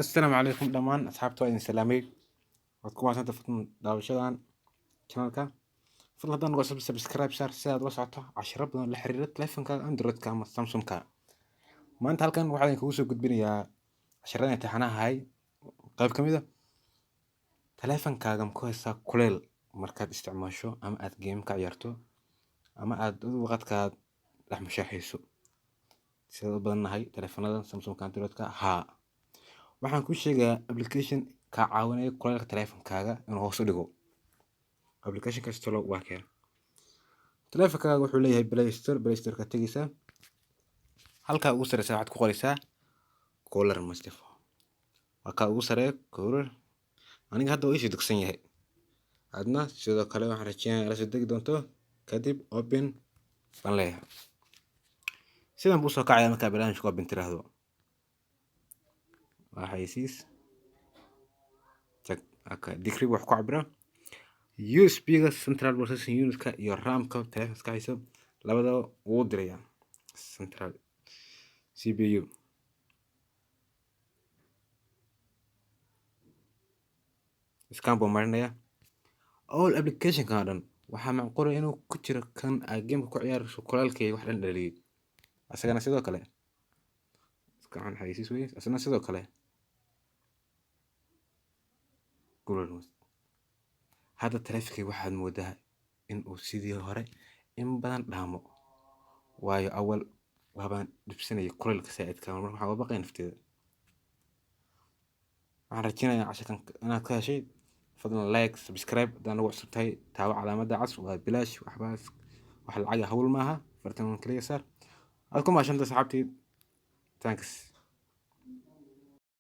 Assalaamu calaykum dhammaan asxaabta, waa idin salaamay. Waad ku mahadsantahay fadlan daawashadan channelka. Fadlan haddaan noqo, subscribe saar si aad ula socoto cashiro badan oo la xiriira taleefankaaga Android-ka ama Samsung-ka. Maanta halkan waxaan idinkugu soo gudbinayaa casharada imtixaanaha ahay qayb ka mid ah. Taleefankaaga ma ku haysaa kuleyl markaad isticmaasho ama aad game ka ciyaarto ama aad waqtigaad dhex mushaaxayso? Sida u badannahay taleefanada Samsung-ka, Android-ka, haa. Waxaan kuu sheegayaa application kaa caawinaya kuleylka taleefankaaga inuu hoos u dhigo. Application-kaas talo waa kee? Taleefankaaga wuxuu leeyahay Play Store. Play Store ka tegaysaa, halkaa ugu sareysa waxaad ku qoraysaa Cooler Master. Waa kaa ugu sareeya Cooler. Aniga hadda waa iisii dugsan yahay, adna sidoo kale waxaan rajeynayaa la soo degi doonto. Kadib open baan leeyahay. Sidan buu soo kacaya markaa barnaamijka open tiraahdo. Waa xayeysiis. Tag degree wax ku cabira USB-ga, central processing unit-ka iyo RAM-ka taleefanka ka hayso, labadaba wuu dirayaa central CPU. Scan buu marinaya all application-kan oo dhan. Waxaa macquul ah inuu ku jiro kan aad game-ka ku ciyaarayso kuleylka iyo wax dhan dhaliyay. Asagana sidoo kale iska xayeysiis wey. Asagana sidoo kale Cooler Master. Hadda taleefankayga waxaad moodaa in uu sidii hore in badan dhaamo, waayo awal waabaan dhibsanayay kuleylka saaidka. Marka waxaan uga baqaya nafteeda. Waxaan rajeynayaa casharkan inaad ka heshay. Fadlan like, subscribe haddaan nagu cusub tahay. Taabo calaamadda cas, waa bilaash, waxbaas wax lacag ah hawl maaha. Fartan kaliya saar. Aad ku mahadsantahay, asxaabtii. Thanks.